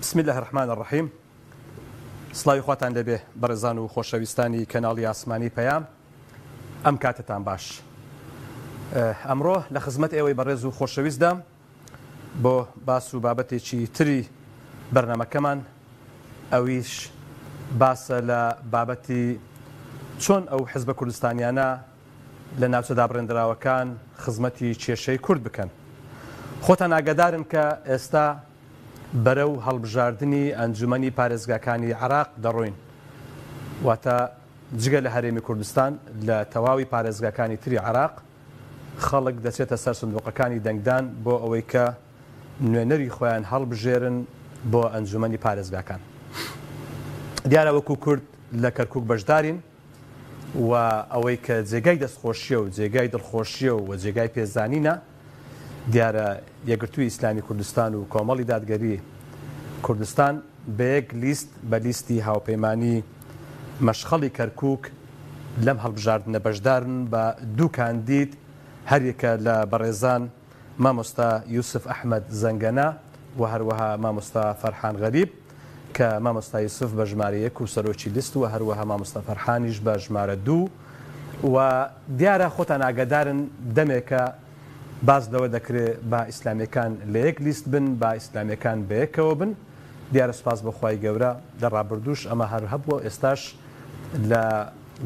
بسم اللە الرحمن الرحیم سڵاوی خواتان لێبێ بەڕێزان و خۆشەویستانی کەناڵی ئاسمانی پەیام ئەم کاتەتان باش ئەمڕۆ لە خزمەت ئێوەی بەڕێز و خۆشەویستدام بۆ باس و بابەتێکی تری بەرنامەکەمان ئەویش باسە لە بابەتی چۆن ئەو حزبە کوردستانیانە لە ناوچە دابڕێندراوەکان خزمەتی کێشەی کورد بکەن. خۆتان ئاگادارن کە ئێستا بەرەو هەڵبژاردنی ئەنجومەنی پارێزگاکانی عێراق دەڕۆین، واتە جگە لە هەرێمی کوردستان لە تەواوی پارێزگاکانی تری عێراق خەڵک دەچێتە سەر سندوقەکانی دەنگدان بۆ ئەوەی کە نوێنەری خۆیان هەڵبژێرن بۆ ئەنجومەنی پارێزگاکان. دیارە وەکو کورد لە کەرکوک بەشدارین و ئەوەی کە جێگای دەستخۆشیە و جێگای دڵخۆشیە و جێگای پێزانینە دیارە یەکگرتووی ئیسلامی کوردستان و کۆمەڵی دادگەری کوردستان بە یەک لیست بە لیستی هاوپەیمانی مەشخەڵی کەرکوک لەم هەڵبژاردنە بەشدارن بە دوو کاندید هەریەکە لە بەڕێزان مامۆستا یوسف ئەحمەد زەنگەنە و هەروەها مامۆستا فەرحان غەریب کە مامۆستا یوسف بە ژمارە یەک و سەرۆکی لیست و هەروەها مامۆستا فەرحانیش بە ژمارە دوو و دیارە خۆتان ئاگادارن دەمێکە باس لەوە دەکرێ با ئیسلامیەکان لە یەک لیست بن با ئیسلامیەکان بەیەکەوە بن دیارە سوپاس بۆ خوای گەورە لە ڕابردووش ئەمە هەر هەبووە ئێستاش لە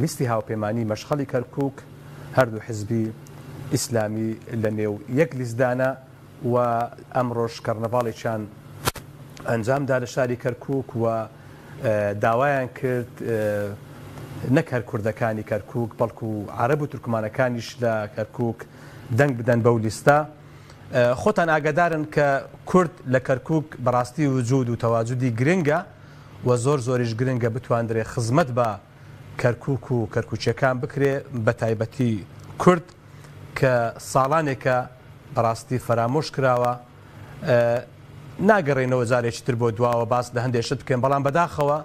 لیستی هاوپەیمانی مەشخەڵی کەرکوک هەردوو حزبی ئیسلامی لە نێو یەک لیستدانە و ئەمڕۆش کەرنەڤاڵێکیان ئەنجامدا لە شاری کەرکوک و داوایان کرد نەک هەر کوردەکانی کەرکوک بەڵکو عەرەب و تورکمانەکانیش لە کەرکوک دەنگ بدەن بەو لیستە. خۆتان ئاگادارن کە کورد لە کەرکوک بەڕاستی وجود و تەواجودی گرنگە و زۆر زۆریش گرنگە بتواندرێ خزمەت بە کەرکوک و کەرکوکیەکان بکرێ بەتایبەتی کورد کە ساڵانێکە بەڕاستی فەرامۆش کراوە ناگەڕێینەوە جارێکی تر بۆ دواوە باس لە هەندێک شت بکەین بەڵام بەداخەوە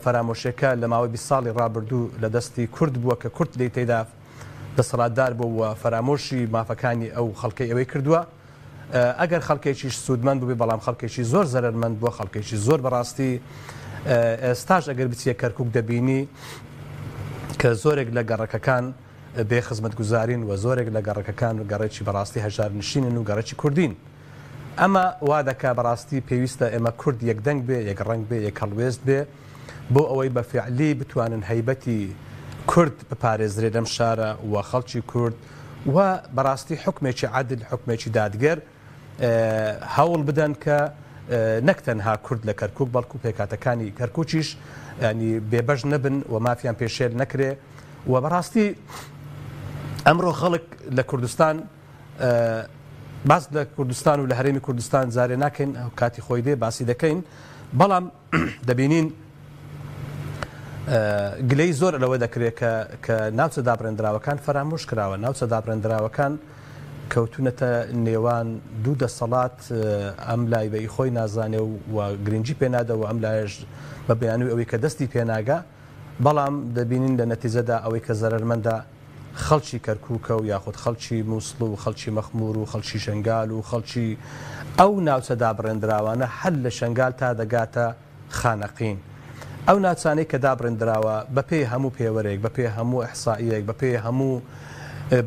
فەرامۆشیەکە لە ماوەی 20 ساڵی ڕابردوو لە دەستی کورد بووە کە کورد لێی تێدا دەسەڵاتدار بوو و فەرامۆشی مافەکانی ئەو خەڵکەی ئەوەی کردووە ئەگەر خەڵکێکیش سوودمەند بووبێ بەڵام خەڵکێکی زۆر زەرەرمەند بووە خەڵکێکی زۆر بەڕاستی ئێستاش ئەگەر بچیە کەرکک دەبینی کە زۆرێک لە گەڕەکەکان بێ خزمەتگوزارین و زۆرێک لە گەڕەکەکان گەڕێکی بەڕاستی هەژارنشینن و گەڕەکی کوردین. ئەمە وا دەکا بەڕاستی پێویستە ئێمە کورد یەک دەنگ بێ، یەک ڕەنگ بێ، یەک هەڵوێست بێ بۆ ئەوەی بە فیعلی بتوانن هەیبەتی کورد بپارێزرێ لەم شارە و خەڵکی کورد و بەڕاستی حوکمێکی عەدل، حوکمێکی دادگەر هەوڵ بدەن کە نەک تەنها کورد لە کەرکوک بەڵکو پێکهاتەکانی کەرکوکیش ینی بێبەش نەبن و مافیان پێشێل نەکرێ و بەڕاستی ئەمڕۆ خەڵک لە کوردستان باس لە کوردستان و لە هەرێمی کوردستان جارێ ناکەین کاتی خۆی دێ باسی دەکەین بەڵام دەبینین گلەی زۆر لەوە دەکرێت کە کە ناوچە دابڕێندراوەکان فەرامۆش کراوە ناوچە دابڕێندراوەکان کەوتونەتە نێوان دوو دەسەڵات ئەم لای بە خۆی نازانێ و گرنگی پێنادەوە ئەم لایەش بە بیانوی ئەوەی کە دەستی پێناگا بەڵام دەبینین لە نەتیجەدا ئەوەی کە زەرەرمەندە خەڵکی کەرکوکە و یاخود خەڵکی موسڵ و خەڵکی مەخمور و خەڵکی شەنگال و خەڵکی ئەو ناوچە دابڕێندراوانە هەر لە شەنگال تا دەگاتە خانەقین ئەو ناوچانەی کە دابڕێندراوە بەپێی هەموو پێوەرێک بەپێی هەموو ئیحسائیەک بەپێی هەموو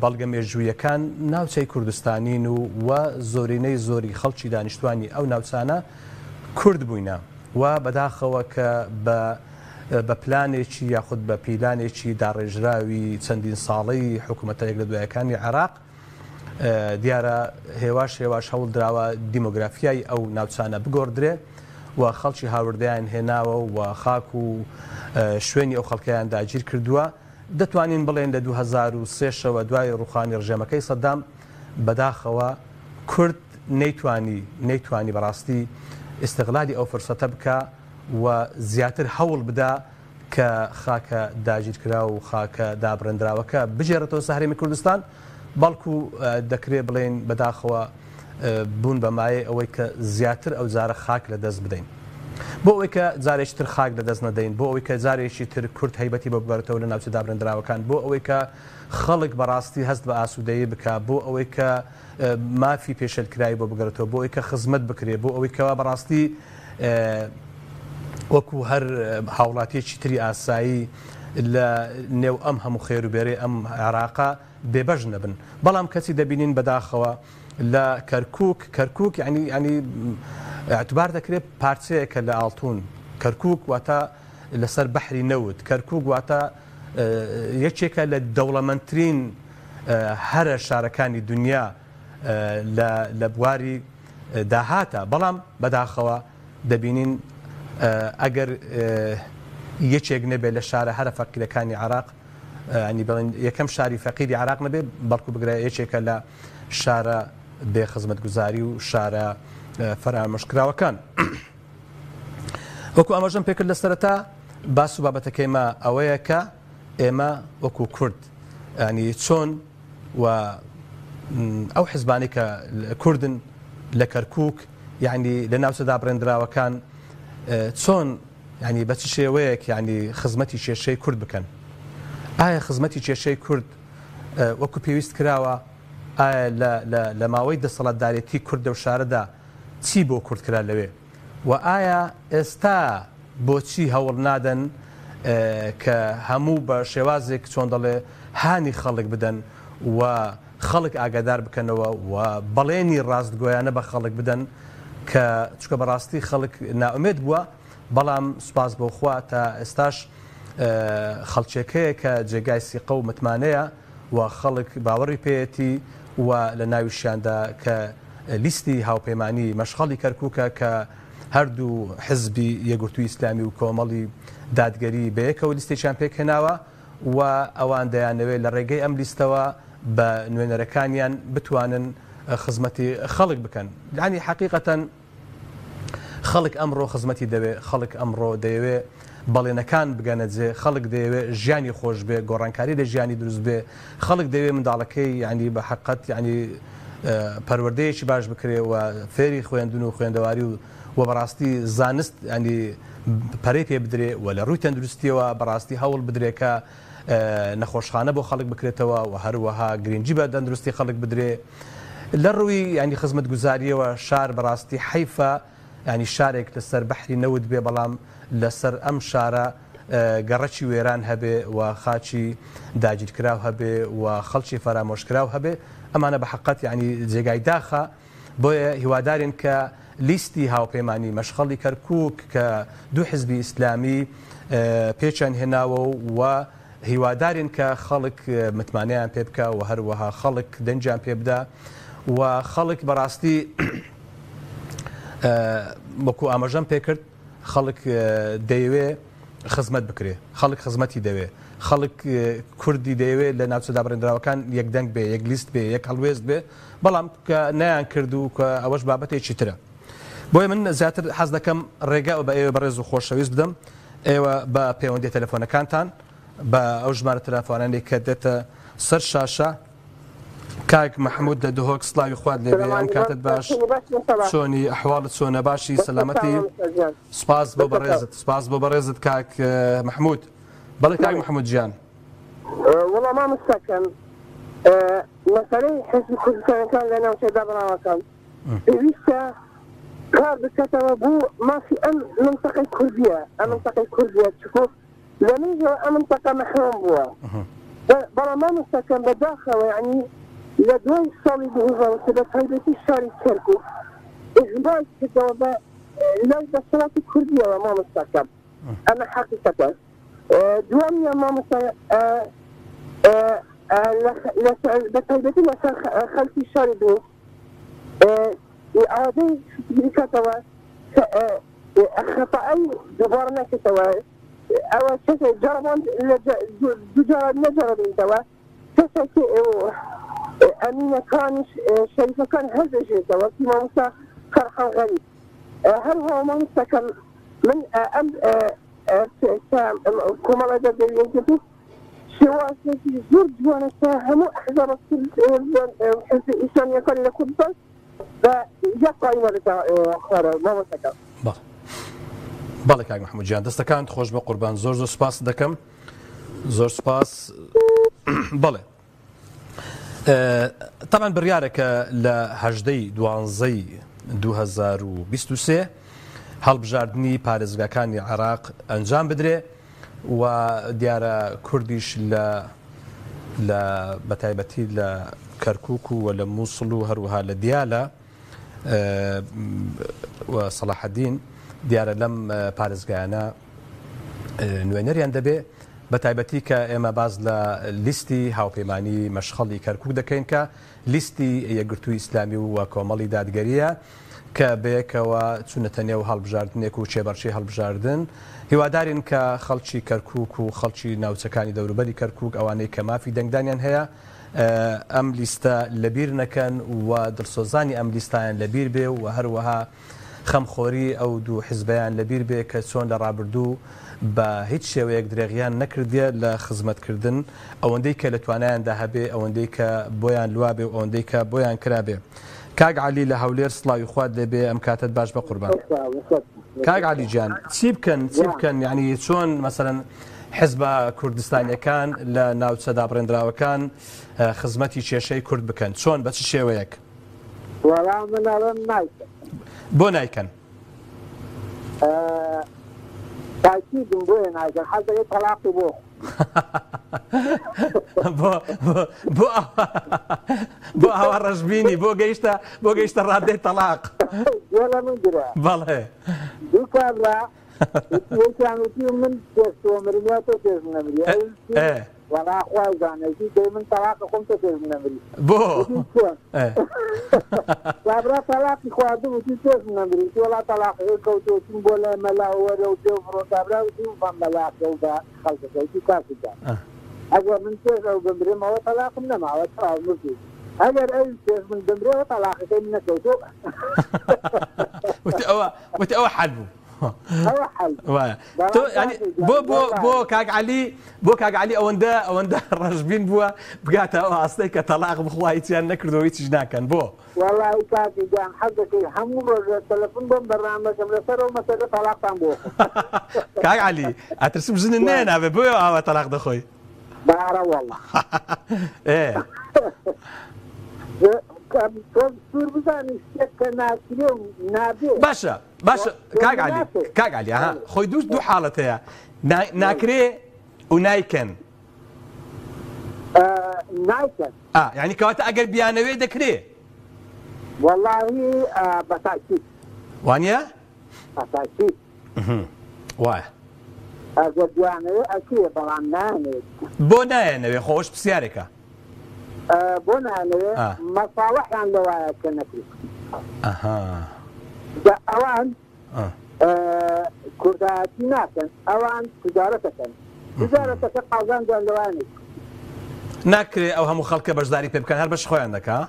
بەڵگە مێژوویەکان ناوچەی کوردستانین و و زۆرینەی زۆری خەڵکی دانیشتوانی ئەو ناوچانە کورد بووینە و بەداخەوە کە بە بە پلانێکی یاخود بە پیلانێکی داڕێژراوی چەندین ساڵەی حکوومەتە یەک لە دوایەکانی عێراق دیارە هێواش هێواش هەوڵ دراوە دیمۆگرافیای ئەو ناوچانە بگۆڕدرێ و خەڵکی هاوردەیان هێناوە و خاک و شوێنی ئەو خەڵکەیان داگیر کردووە. دەتوانین بڵێن لە 2003 شەوە دوای ڕوخانی ڕژێمەکەی سەدام بەداخەوە کورد نەیتوانی نەیتوانی بەڕاستی ئیستغلالی ئەو فرسەتە بکا و زیاتر هەوڵ بدا کە خاکە داگیرکراو و خاکە دابڕێندراوەکە بگێڕێتەوە سەر هەرێمی کوردستان، بەڵکو دەکرێ بڵێین بەداخەوە بوون بە مایەی ئەوەی کە زیاتر ئەو جارە خاک لە دەست بدەین. بۆ ئەوەی کە جارێکی تر خاک لە دەست نەدەین، بۆ ئەوەی کە جارێکی تر کورد هەیبەتی بۆ بگەڕێتەوە لە ناوچە دابڕێندراوەکان، بۆ ئەوەی کە خەڵک بەڕاستی هەست بە ئاسوودەیی بکا، بۆ ئەوەی کە مافی پێشێلکراوی بۆ بگەڕێتەوە، بۆ ئەوەی کە خزمەت بکرێ، بۆ ئەوەی کەوا بەڕاستی وەکو هەر هاوڵاتیەکی تری ئاسایی لە نێو ئەم هەموو خێر و بێرەی ئەم عێراقە بێبەش نەبن بەڵام کەچی دەبینین بەداخەوە لە کەرکوک کەرکوک یعنی یعنی اعتبار دەکرێت پارچەیەکە لە ئاڵتون کەرکوک واتە لەسەر بەحری نەوت کەرکوک واتە یەکێکە لە دەوڵەمەندترین هەرە شارەکانی دنیا لە بواری داهاتە بەڵام بەداخەوە دەبینین ئەگەر یەکێک نەبێت لە شارە هەرە فەقیرەکانی عێراق ینی بڵێن یەکەم شاری فەقیری عێراق نەبێ بەڵکو بگرە یەکێکە لە شارە بێ خزمەتگوزاری و شارە فەرامۆشکراوەکان. وەکو ئاماژەم پێکرد لە سەرەتا باس و بابەتەکەیمە ئەوەیە کە ئێمە وەکو کورد ینی چۆن و ئەو حزبانەی کە کوردن لە کەرکک یعنی لە ناوچە دابڕێندراوەکان چۆن یعنی بە چ شێوەیەک یعنی خزمەتی کێشەی کورد بکەن؟ ئایا خزمەتی کێشەی کورد وەکو پێویست کراوە؟ ئایا لە ماوەی دەسەڵاتدارێتی کورد لەو شارەدا چی بۆ کورد کرا لەوێ؟ و ئایا ئێستا بۆچی هەوڵ نادەن کە هەموو بە شێوازێک چۆن دەڵێ هانی خەڵک بدەن و خەڵک ئاگادار بکەنەوە و بەڵێنی ڕاستگۆیانە بە خەڵک بدەن کە چونکە بەڕاستی خەڵک نائومێد بووە بەڵام سوپاس بۆ خوا تا ئێستاش خەڵکێک هەیە کە جێگای سیقە و متمانەیە و خەڵک باوەڕی پێیەتی و لە ناویشیاندا کە لیستی هاوپەیمانی مەشخەڵی کەرکوکە کە هەردوو حزبی یەکگرتووی ئیسلامی و کۆمەڵی دادگەری بەیەکەوە لیستێکیان پێکهێناوە و ئەوان دەیانەوێت لە ڕێگەی ئەم لیستەوە بە نوێنەرەکانیان بتوانن خزمەتی خەڵک بکەن. یانی حەقیقەتەن خەڵک ئەمڕۆ خزمەتی دەوێ، خەڵک ئەمڕۆ دەیەوێ بەڵێنەکان بگەنە جێ، خەڵک دەیەوێ ژیانی خۆش بێ، گۆڕانکاری لە ژیانی دروست بێ، خەڵک دەیەوێ منداڵەکەی یانی بە حەقەت یانی پەروەردەیەکی باش بکرێ و فێری خوێندن و خوێندەواری و و بەڕاستی زانست ینی پەرەی پێ بدرێ و لە ڕووی تەندروستیەوە بەڕاستی هەوڵ بدرێ کە نەخۆشخانە بۆ خەڵک بکرێتەوە و هەروەها گرنگی بە تەندروستی خەڵک بدرێ لە ڕووی ینی خزمەتگوزاریەوە شار بەڕاستی حەیفە ینی شارێک لەسەر بەحری نەوت بێ بەڵام لەسەر ئەم شارە گەڕەکی وێران هەبێ و خاکی داگیرکراو هەبێ و خەڵکی فەرامۆشکراو هەبێ ئەمانە بە حەقەت یعنی جێگای داخە بۆیە هیوادارین کە لیستی هاوپەیمانی مەشخەڵی کەرکوک کە دوو حزبی ئیسلامی پێکیان هێناوە و هیوادارین کە خەڵک متمانەیان پێ بکا و هەروەها خەڵک دەنگیان پێ بدا و خەڵک بەڕاستی وەکو ئاماژەم پێکرد خەڵک دەیەوێ خزمەت بکرێ، خەڵک خزمەتی دەوێ، خەڵک کوردی دەیەوێ لە ناوچە دابڕێندراوەکان یەک دەنگ بێ، یەک لیست بێ، یەک هەڵوێست بێ، بەڵام کە نەیان کرد و کە ئەوەش بابەتێکی ترە. بۆیە من زیاتر حەز دەکەم ڕێگا بە ئێوە بەڕێز و خۆشەویست بدەم، ئێوە بە پەیوەندیە تەلەفۆنەکانتان، بە ئەو ژمارە تەلەفۆنانەی کە دێتە سەر شاشە، کاک مەحمود لە دهۆک سڵاوی خوات لێبێ ئەم کاتت باش چۆنی ئەحواڵت چۆنە باشی سەلامەتی سپاس بۆ بەڕێزت سپاس بۆ بەڕێزت کاک مەحمود بەڵێ کاک محەممود گیان وەڵا مامۆستاکەم مەسەلەی حزب کوردستانەکان لە ناوچە دابڕاوەکان پێویستە کار بکاتەوە بۆ مافی ئەم منتەقەی کوردیە ئەم منتەقەی کوردیە چکۆ لە مێژەوە ئەم منتەقە مەحروم بووە بەڵام مامۆستاکەم بە داخەوە یعنی لە دوای ساڵی 2003 بە تایبەتی شاری کەرکوک ئیهمال کردەوە بە لای دەسەڵاتی کوردیەوە مامۆستاکەم ئەمە حەقیقەتە دووەمیان مامۆستا بە تایبەتی لەسەر خەڵکی شاری دهۆک ئیعادەی بکاتەوە خەتەئەی دووبارە نەکردەوە ئەوە کەسێک جەرباند لە دووجارە نەجەربیتەوە کەسێک ئەمینەکانیش شەریفەکان هەردەژێتەوە کی مامۆستا فەرحان غەریب هەروەها مامۆستاکەم من ئەم کۆمەڵە دەردەویەکردو شێوازێکی زۆر جوانە کە هەموو ئەحزابە حزب ئیسلامیەکان لە کوردستان بە یەک قایمە دەچە خوارەوە مامۆستاکەم. بەڵێ بەڵێ کاک محمود گیان دەستەکانت خۆش بە قوربان زۆر زۆر سوپاست دەکەم زۆر سوپاس بەڵێ تەبعەن بڕیارە کە لە هەژدەی دوانزەی 2023. هەڵبژاردنی پارێزگاکانی عێراق ئەنجام بدرێ و دیارە کوردیش لە لە بەتایبەتی لە کەرکوک و لە مووسڵ و هەروەها لە دیالە و سەڵاحەدین دیارە لەم پارێزگایانە نوێنەریان دەبێ بە تایبەتی کە ئێمە باز لە لیستی هاوپەیمانی مەشخەڵی کەرکوک دەکەین کە لیستی یەکگرتووی ئیسلامی و کۆمەڵی دادگەرییە کە بەیەکەوە چوونەتە نێو هەڵبژاردنێک و کێبەڕکێی هەڵبژاردن. هیوادارین کە خەڵکی کەرکوک و خەڵکی ناوچەکانی دەوروبەری کەرکوک ئەوانەی کە مافی دەنگدانیان هەیە ئەم لیستە لەبیر نەکەن و دڵسۆزانی ئەم لیستایان لەبیر بێ و هەروەها خەمخۆری ئەو دوو حزبەیان لەبیر بێ کە چۆن لە ڕابردوو بە هیچ شێوەیەک درێغیان نەکردیە لە خزمەتکردن ئەوەندەی کە لە توانایاندا هەبێ ئەوەندەی کە بۆیان لوابێ و ئەوەندەی کە بۆیان کرابێ. کاک عەلی لە هەولێر سڵاوی خوات لێبێ ئەم کاتەت باش بەقوربان. کاک عەلی گیان چی بکەن چی بکەن یعنی چۆن مەسەلەن حزبە کوردستانیەکان لە ناوچە دابڕێندراوەکان خزمەتی کێشەی کورد بکەن چۆن بە چ شێوەیەک؟ وەڵا من ئەڵێم نایکەن. بۆ نایکەن؟ تاکیدم بۆیە نایکەن حەز دەکەی تەلاقی بۆ بۆ بۆ بۆ ئاوا ڕەشبینی بۆ گەیشتە بۆ گەیشتە ڕادەی تەلاق گوێ لە من گرە بەڵێ دوو کابرا یەکیان وتی من پێش تۆ مرم یا تۆ پێش من ئەمری ئەویش وتی وەڵا خوا زانێ وتی دەی من تەڵاقە خۆم تۆ پێش من ئەمری بۆ وتی چۆن کابرا تەڵاقی خواردبوو وتی پێش من ئەمری وتی وەڵا تەڵاقەکە کەوتووە چووم بۆ لای مەلا وەرە و بێ و بڕۆ کابرا وتی بە مەلاکە و بە خەڵکەکە وتی کاکە گیان ئەگەر من پێش ئەو بمرم ئەوە تەڵاقم نەماوە تەواو مردووم ئەگەر ئەویش پێش من بمرێ ئەوە تەڵاقەکەی من نەکەوتووە وتی ئەوە وتی ئەوە حەل بوو ئەوە حەل وایە تۆ یانی بۆ بۆ بۆ کاک عەلی بۆ کاک عەلی ئەوەندە ئەوەندە ڕەشبین بووە بگاتە ئەو ئاستەی کە تەڵاق بخوا هیچیان نەکردەوە هیچیش ناکەن بۆ وەڵاهی کاکە گیان حەز دەکەی هەموو ڕۆژێ تەلەفون بۆم بەرنامەکەم لەسەر ئەو مەسەلە تەڵاقتان بۆ خۆم. کاک عەلی ئەترسم ژنت نەیەنابێ بۆیە ئاوا تەلاق دەخۆی. بارە وەڵا. ئێ. تۆ سوور بزانی شتێک کە ناکرێ و نابێ. باشە باشە کاک عەلی کاک عەلی ها خۆی دوو دوو حاڵەت هەیە ناکرێ و نایکەن. نایکەن. ئا یانی کەواتە ئەگەر بیانەوێ دەکرێ. وەڵاهی بە تاکید. وانیە؟ بە تاکید. وایە. ئەگەر بیانەوێ ئەکرێ بەڵام نایانەوێ. بۆ نایانەوێ خۆ ئەوەش پرسیارێکە. بۆ نایانەوێ مەساڵحیان لەوایە کە نەکرێ. ئەها. جا ئەوان کوردایەتی ناکەن ئەوان تجارەتەکەن تجارەتەکە قازانجیان لەوانێت. ناکرێ ئەو هەموو خەڵکە بەشداری پێ بکەن هەر بەش خۆیان دەکا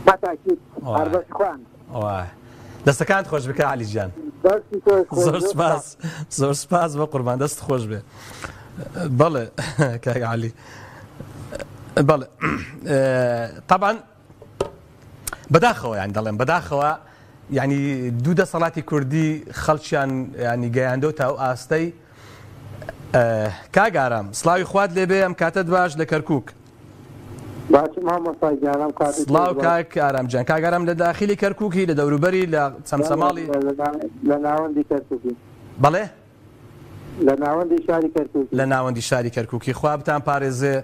بەتاکید هەر بەش خۆیان وای دەستەکانت خۆش بکە علی گیان دەستی تۆش خۆش زۆر سپاس زۆر سپاس بە قوربان دەست خۆش بێ بەڵێ کاک علی بەڵێ طبعا بەداخەوە یان دەڵێم بەداخەوە یعنی دوو دەسەڵاتی کوردی خەڵکیان ینی گەیاندۆ تا ئەو ئاستەی کاک ئارام سڵاوی خوات لێبێ ئەم کاتەت باش لە کەرکک سڵاو کاک ئارام جان کاک ئارام لە داخلی کەرککی لە دەوروبەری لە چەمچەماڵی لە ناوەندی کەرککی بەڵێ لە ناوەندی شاری کەرکوکی. لە ناوەندی شاری کەرکوکی خوا بتان پارێزێ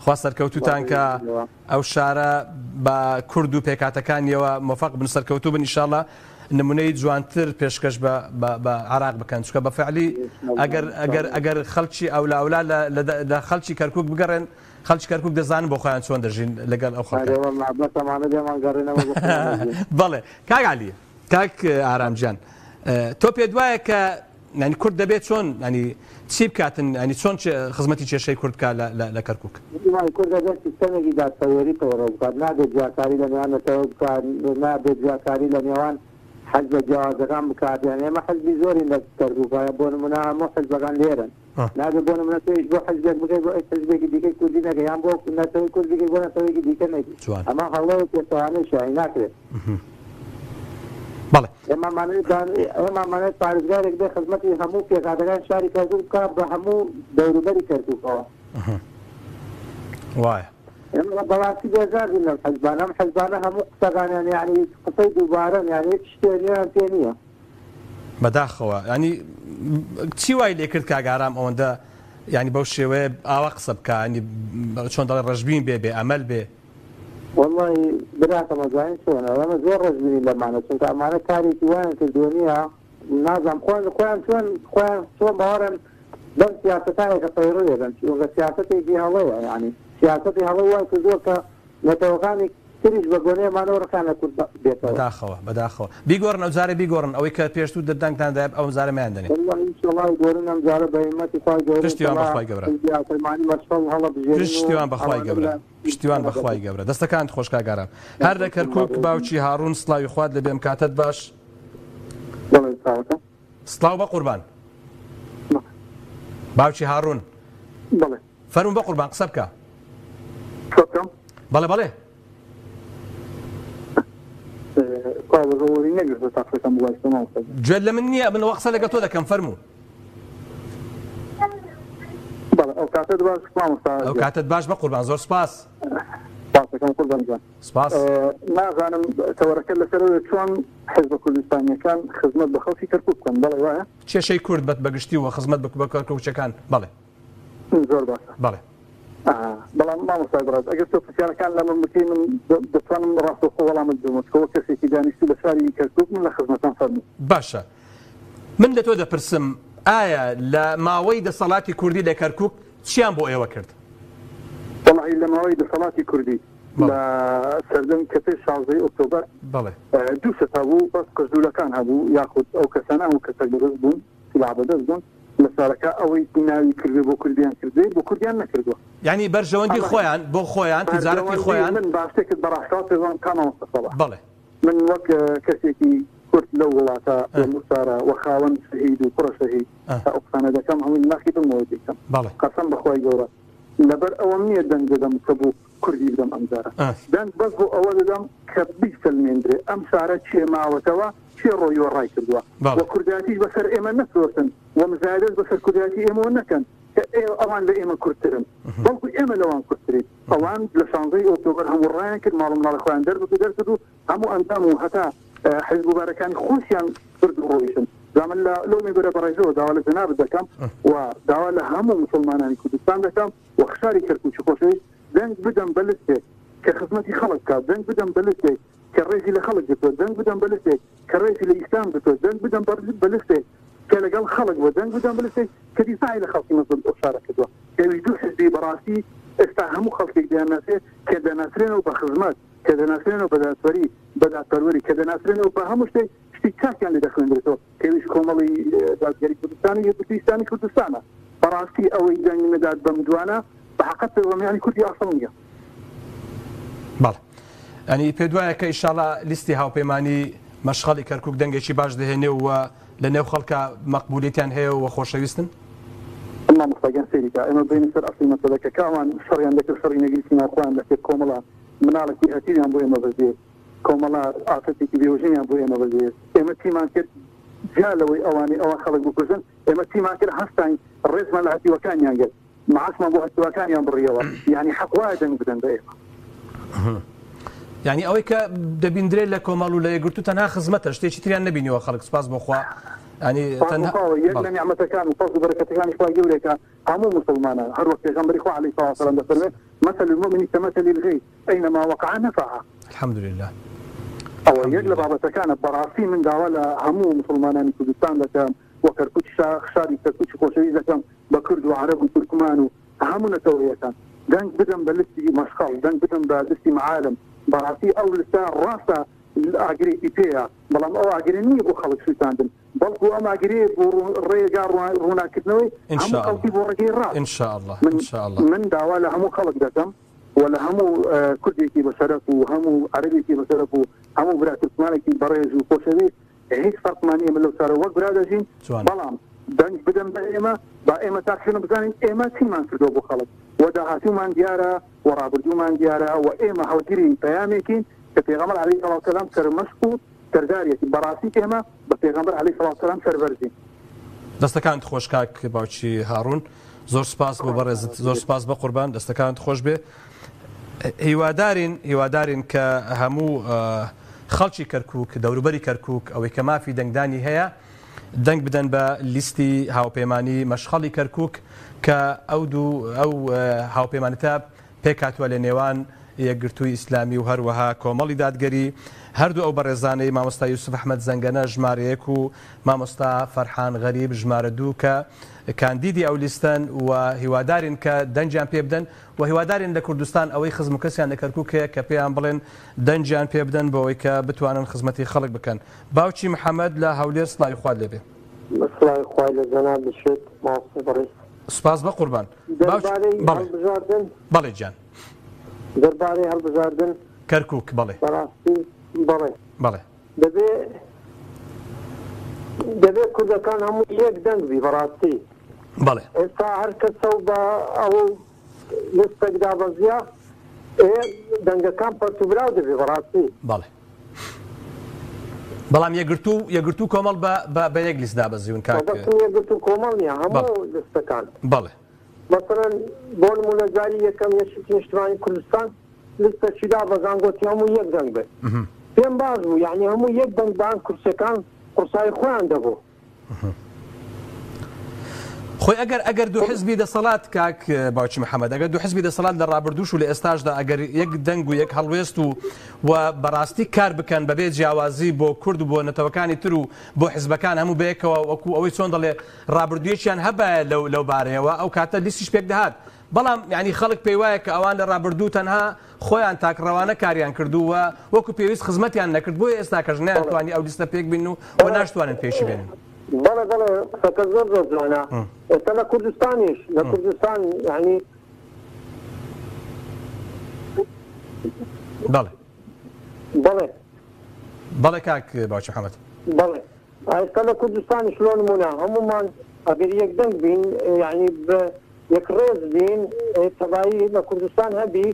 خوا سەرکەوتوتان کا ئەو شارە بە کورد و پێکهاتەکانیەوە مۆفەق بن سەرکەوتوو بن ئیشاڵا نمونەی جوانتر پێشکەش بە بە عراق بکەن چونکە بە فعلی ئەگەر ئەگەر ئەگەر خەڵکی ئەولا ئەولا لە لە خەڵکی کەرکوک بگەڕێن خەڵکی کەرکوک دەزانن بۆ خۆیان چۆن دەژین لەگەڵ ئەو خەڵکە. ئەرێ وەڵا بەس ئەمانە لێمان گەڕێنەوە بۆ خۆیان دەژین. بەڵێ کاک عەلی کاک ئارام گیان تۆ پێت وایە کە یانی کورد دەبێت چۆن ینی چی بکاتن ینی چۆن خزمەتی کێشەی کورد بکات لە کەرکک؟ کورد دەبێت سیستەمێکی دادپەروەری پەیڕەو بکات، نابێت جیاکاری لە نێوان نەتەوە بکات، نابێت جیاکاری لە نێوان حزبە جیاوازەکان بکات، یان ئێمە حزبی زۆرین لە کەرکوک، بۆ نمونە هەموو حزبەکان لێرەن، نابێت بۆ نمونە تۆ ئیش بۆ حزبێک بکەیت بۆ حزبێکی دیکەی کوردی نەکەی، یان بۆ نەتەوەی کورد بکەیت بۆ نەتەوەیەکی دیکە نەکەی، ئەمە هەڵەیە و پێچەوانەیشە، یانی ناکرێت. بەڵێ. ئێمە ئەمانەوێت پارێزگارێک بێ خزمەتی هەموو پێکهاتەکانی شاری کەرکوک بکات بە هەموو دەوروبەری کەرکوکەوە. وایە. ئێمە بەڕاستی بێزار بووین لەم حزبانە، ئەم حزبانە هەموو قسەکانیان یانی قسەی دووبارەن یانی هیچ شتێ نوێیان پێ نییە. بەداخەوە ینی چی وای لێکرد کاک ئارام ئەوەندە ینی بەو شێوەیە ئاوا قسە بکە ینی چۆن دەڵێ ڕەشبین بێ بێ ئەمەل بێ. وەڵڵاهی براکەم ئەزانی چۆنە ئێمە زۆر ڕەشبینین لەمانە چونکە ئەمانە کارێکی وایان کردووە نییە نازانم خۆیان خۆیان چۆن خۆیان چۆن باوەڕیان بەم سیاسەتایە کە پەیڕەوی ئەکەن چونکە سیاسەتێکی هەڵەیە یانی سیاسەتی هەڵە وای کردووە کە نەتەوەکانی تریش بە بۆنەی ئەمانەوە ڕقیان لە کورد بێتەوە. بەداخەوە بەداخەوە بیگۆڕن ئەوجارە بیگۆڕن ئەوەی کە پێشتوو دەنگتان دایە ئەوجارە مەیان دەنێ. واللە ئینشەڵا ئەیگۆرن ئەمجارە بە هیمەتی خوای گەورە پشتیوان ئینشەڵا بەخوای گەورە. حیزبی هاوپەیمانی مەشخەڵ هەڵەبژێرن و پشتیوان بەخوای ئەوانە گەورە لە پشتیوان بەخوای گەورە دەستەکانت خۆش کاک ئارام هەر لە کەرکوک باوکی هاڕون سڵاوی خوات لێبێ ئەم کاتەت باش. بەڵێ سڵاوەکەم. سڵاو بەقوربان باوکی هاڕون. بەڵێ. فەرموو بەقوربان قسە بکە. قسە بکەم؟ بەڵێ بەڵێ. گوێت لە من نییە من وە قسە لەگەڵ تۆ دەکەم فەرموو. ئەو کاتت باش مامۆستا. ئەو کاتت باش بەقوربان زۆر سپاس. سپاسەکەم قوربان گیان. سپاس. نازانم تەوەرەکە لەسەر ئەوەیە چۆن حیزبە کوردستانییەکان خزمەت بە خەڵکی کەرکووک بکەن بەڵێ وایە؟ کێشەی کورد بە گشتی و خزمەت بە کەرکووکییەکان بەڵێ. زۆر باشە. بەڵێ. بەڵام مامۆستای بەڕێز ئەگەر تۆ پرسیارەکان لە من بکەی من دەتوانم ڕاستەوخۆ وەڵامت بدەمەوە چونکە وەک کەسێکی دانیشتوو لە شاری کەرکووک من لە خزمەتان فەرموو. باشە من لە تۆ دەپرسم ئایا لە ماوەی دەسەڵاتی کوردی لە کەرکووک چیان بۆ ئێوە کرد؟ وەڵاهی لە ماوەی دەسەڵاتی کوردی لە سەردەم کە پێش شازدەی ئۆکتۆبەر دوو شت هەبوو بەس قژدولەکان هەبوو یاخود ئەو کەسانە هەموو کەسەک بەدەست بوون سیلاح بەدەست بوون لە شارەکە ئەوەی ناوی کردوێ بۆ کوردیان کردوێ بۆ کوردیان نەکردووە. یانی بەرژەوەندی خۆیان بۆ خۆیان تیجارەتی خۆیان. من با شتێکت بە ڕاشکاو پێ بڵێم کا مامۆستا سەڵاح. بەڵێ. من وەک کەسێکی کورد لەو وڵاتە لەو شارە وە خاوەن شەهید و کوڕە شەهید تا ئەو قسانە دەکەم هەمووی ناخی دڵمەوە دەیکەم. بەڵێ. قەسەم بە خوای گەورە لەبەر ئەوەم نییە دەنگ دەدەم کە بۆ کوردی بدەم ئەمجارە دەنگ بەس بۆ ئەوە دەدەم کە بیسەلمێندرێ ئەم شارە کێ ماوەتەوە کێ ڕۆیوە ڕای کردووە و کوردایەتیش بەسەر ئێمە نەفرۆشن و مزایدەش بەسەر کوردایەتی ئێمەوە نەکەن کە ئەوان لە ئێمە کوردترن بەڵکو ئێمە لەوان کوردترین ئەوان لە شانزەی ئۆکتۆبەر هەموو ڕایان کرد ماڵ و مناڵی خۆیان دەربکرد دەرکرد و هەموو ئەندام و هەتا حیزب و بارەکانی خۆشیان برد و ڕۆیشتن جا من لە لەو مینبەرە بەڕێزەوە داوا لە جەنابت دەکەم و داوا لە هەموو موسڵمانانی کوردستان دەکەم و شاری کەرکوکی خۆشەویست دەنگ بدەن بە لستێک کە خزمەتی خەڵک بکات، دەنگ بدەن بە لستێک کە ڕێزی لە خەڵک گرتووە، دەنگ بدەن بە لستێک کە ڕێزی لە ئیسلام گرتووە، دەنگ بدەن بە لستێک کە لەگەڵ خەڵک بووە، دەنگ بدەن بە لستێک کە دیفاعی لە خەڵکی مەزڵومی ئەو شارە کردووە. ئەویش دوو حزبی بەڕاستی ئێستا هەموو خەڵکێک دەیانناسێ کە دەناسرێنەوە بە خزمەت، کە دەناسرێنەوە بە دادپەری، بە دادپەروەری، کە دەناسرێنەوە بە هەموو شتێک شتی چاکیان لێ دەخوێندرێتەوە. پێویست کۆمەڵی دادگەری کوردستان و یەکگرتووی ئیسلامی کوردستانە. بەڕاستی ئەوەی دەنگ نەدات بەم دوانە بە حەقت پێ بڵێم یانی کوردی ئاسڵ نییە. بەڵێ ئەنی پێت وایە کە ئیشاڵا لیستی هاوپەیمانی مەشخەڵی کەرکوک دەنگێکی باش دەهێنێ و لە نێو خەڵکا مەقبولیەتیان هەیە و خۆشەویستن؟ مامۆستا گیان سەیری کە ئێمە بێینە سەر ئەسڵی مەسەلەکە کە ئەوان شەڕیان دەکرد شەڕی نەگریسی ناوخۆیان دەکرد کۆمەڵە مناڵێکی هەتیویان بۆ ئێمە بەجێ کۆمەڵە ئافرەتێکی بێوژنیان بۆ ئێمە بەجێهێشت. ئێمە چیمان کرد جیا لەوەی ئەوانەی ئەوان خەڵک بکوژن، ئێمە چیمان کرد هەستاین ڕێزمان لە هەتیوەکانیان گرت، معاشمان بۆ هەتیوەکانیان بڕیەوە، یانی حەق وایە دەنگ بدەن بە ئێمە. یانی ئەوەی کە دەبیندرێت لە کۆمەڵ و لە یەکگرتوو تەنها خزمەتە، شتێکی تریان نەبینیوە خەڵک سوپاس بۆ خوا. یانی تەنها یەک لە نیعمەتەکان و فەزڵ و بەرەکەتەکانی خوای گەورەیە کە هەموو موسڵمانان هەر وەک پێغەمبەری خوا علیە الصلوة والسلام دەفەرموێ، مثل المؤمن کمثل الغیث، اینما وقع نفع. الحمدللە. ئەوە یەک لە بابەتەکانە بەڕاستی من داوا لە هەموو موسڵمانانی کوردستان دەکەم و کەرکوکی شاری کەرکوکی خۆشەویست دەکەم بە کورد و عەرەب و تورکمان و هەموو نەتەوەیەکان دەنگ بدەن بە لستی مەشخەڵ دەنگ بدەن بە لستی معالم بەڕاستی ئەو لستە ڕاستە ئاگرێکی پێیە بەڵام ئەو ئاگرە نییە بۆ خەڵک سووتاندن بەڵکو ئەم ئاگرەیە بۆ ڕێگا ڕووناکردنەوەی هەموو خەڵکی بۆ ڕێگەی ڕاست من داوا لە هەموو خەڵک دەکەم و لە هەموو کوردێکی بە شەرەف و هەموو عەرەبێکی بە شەرەف و هەموو برا تورکمانێکی بەڕێز و خۆشەویست هیچ فەرقمان نییە من لەو شارە وەک برا دەژین بەڵام دەنگ بدەن بە ئێمە با ئێمە تاکشنە بزانین ئێمە چیمان کردووە بۆ خەڵک و داهاتوومان دیارە و ڕابردوومان دیارە و ئێمە هەڵگری پەیامێکین کە پێغەمبەر عەلەیهی سەڵات وسەلام سەرمەشق و سەرداریەتی بەڕاستی ئێمە بە پێغەمبەر عەلەیهی سەڵات وسەلام سەربەرزین. دەستەکانت خۆش کاک باوکی هاڕون. زۆر سپاس بۆ بەڕێزت زۆر سپاس بە قوربان دەستەکانت خۆش بێ هیوادارین هیوادارین کە هەموو خەڵکی کەرکک دەوروبەری کەرکک ئەوەی کە مافی دەنگدانی هەیە دەنگ بدەن بە لیستی هاوپەیمانی مەشخەڵی کەرکوک کە ئەو دوو ئەو هاوپەیمانێتە پێکهاتووە لە نێوان یەکگرتووی ئیسلامی و هەروەها کۆمەڵی دادگەری، هەردوو ئەو بەڕێزانەی مامۆستا یوسف ئەحمەد زەنگەنە ژمارە یەک و مامۆستا فەرحان غەریب ژمارە دوو کە کاندیدی ئەو لیستەن و هیوادارین کە دەنگیان پێ بدەن و هیوادارین لە کوردستان ئەوەی خزم و کەسیان لە کەرکوک هەیە کە پێیان بڵێن دەنگیان پێ بدەن بۆ ئەوەی کە بتوانن خزمەتی خەڵک بکەن. باوکی محەمەد لە هەولێر سڵاوی خوات لێ بێ. سڵاوی خوای لە جەنابت بێت مامۆستای بەڕێز. سوپاس بەقوربان. دەربارەی هەڵبژاردن. بەڵێ گیان. دەربارەی هەڵبژاردن. کەرکوک بەڵێ. بەڕاستی بەڵێ. بەڵێ. دەبێ دەبێ کوردەکان هەموو یەک دەنگ بی بەڕاستی. بەڵێ. ئێستا هەر کەسە و بە ئەوە لیستێک دابەزیە ئێ دەنگەکان پەرتوبراو دەبێ بەڕاستی. بەڵێ. بەڵام یەکگرتوو یەکگرتوو کۆمەڵ بە بە بە یەک لیست دابەزیون کاک. مەبەستم یەکگرتوو کۆمەڵ نییە هەموو لیستەکان. بەڵێ. مەسەلەن بۆ نموونە جاری یەکەم یەکێتی نیشتمانی کوردستان لیستەکی دابەزان گۆتی هەموو یەک دەنگ بن. پێم باش بوو یانی هەموو یەک دەنگ بان کورسیەکان قورسایی خۆیان دەبوو. خۆی ئەگەر ئەگەر دوو حزبی دەسەڵات کاک باوکی محەممەد ئەگەر دوو حزبی دەسەڵات لە ڕابردووش و لە ئێستاشدا ئەگەر یەک دەنگ و یەک هەڵوێست و و بەڕاستی کار بکەن بەبێ جیاوازی بۆ کورد و بۆ نەتەوەکانی تر و بۆ حزبەکان هەموو بەیەکەوە وەکو ئەوەی چۆن دەڵێ ڕابردوویەکیان هەبایە لەو لەو بارەیەوە ئەو کاتە لیستیش پێک دەهات بەڵام یانی خەڵک پێی وایە کە ئەوان لە ڕابردوو تەنها خۆیان تاکڕەوانە کاریان کردو و وەکو پێویست خزمەتیان نەکرد بۆیە ئێستاکەش نەیانتوانی ئەو لیستە پێک بینن و و ناشتوانن پێشی بێنن. بەڵێ بەڵێ قسەکە زۆر زۆر جوانە ئێستا لە کوردستانیش لە کوردستان یانی. بەڵێ. بەڵێ. بەڵێ کاک باوکی محەمەد. بەڵێ ئێستا لە کوردستانیش لۆ نموونە هەموومان ئەگەر یەک دەنگ بین یانی بە یەک ڕێز بین تەبایی لە کوردستان هەبی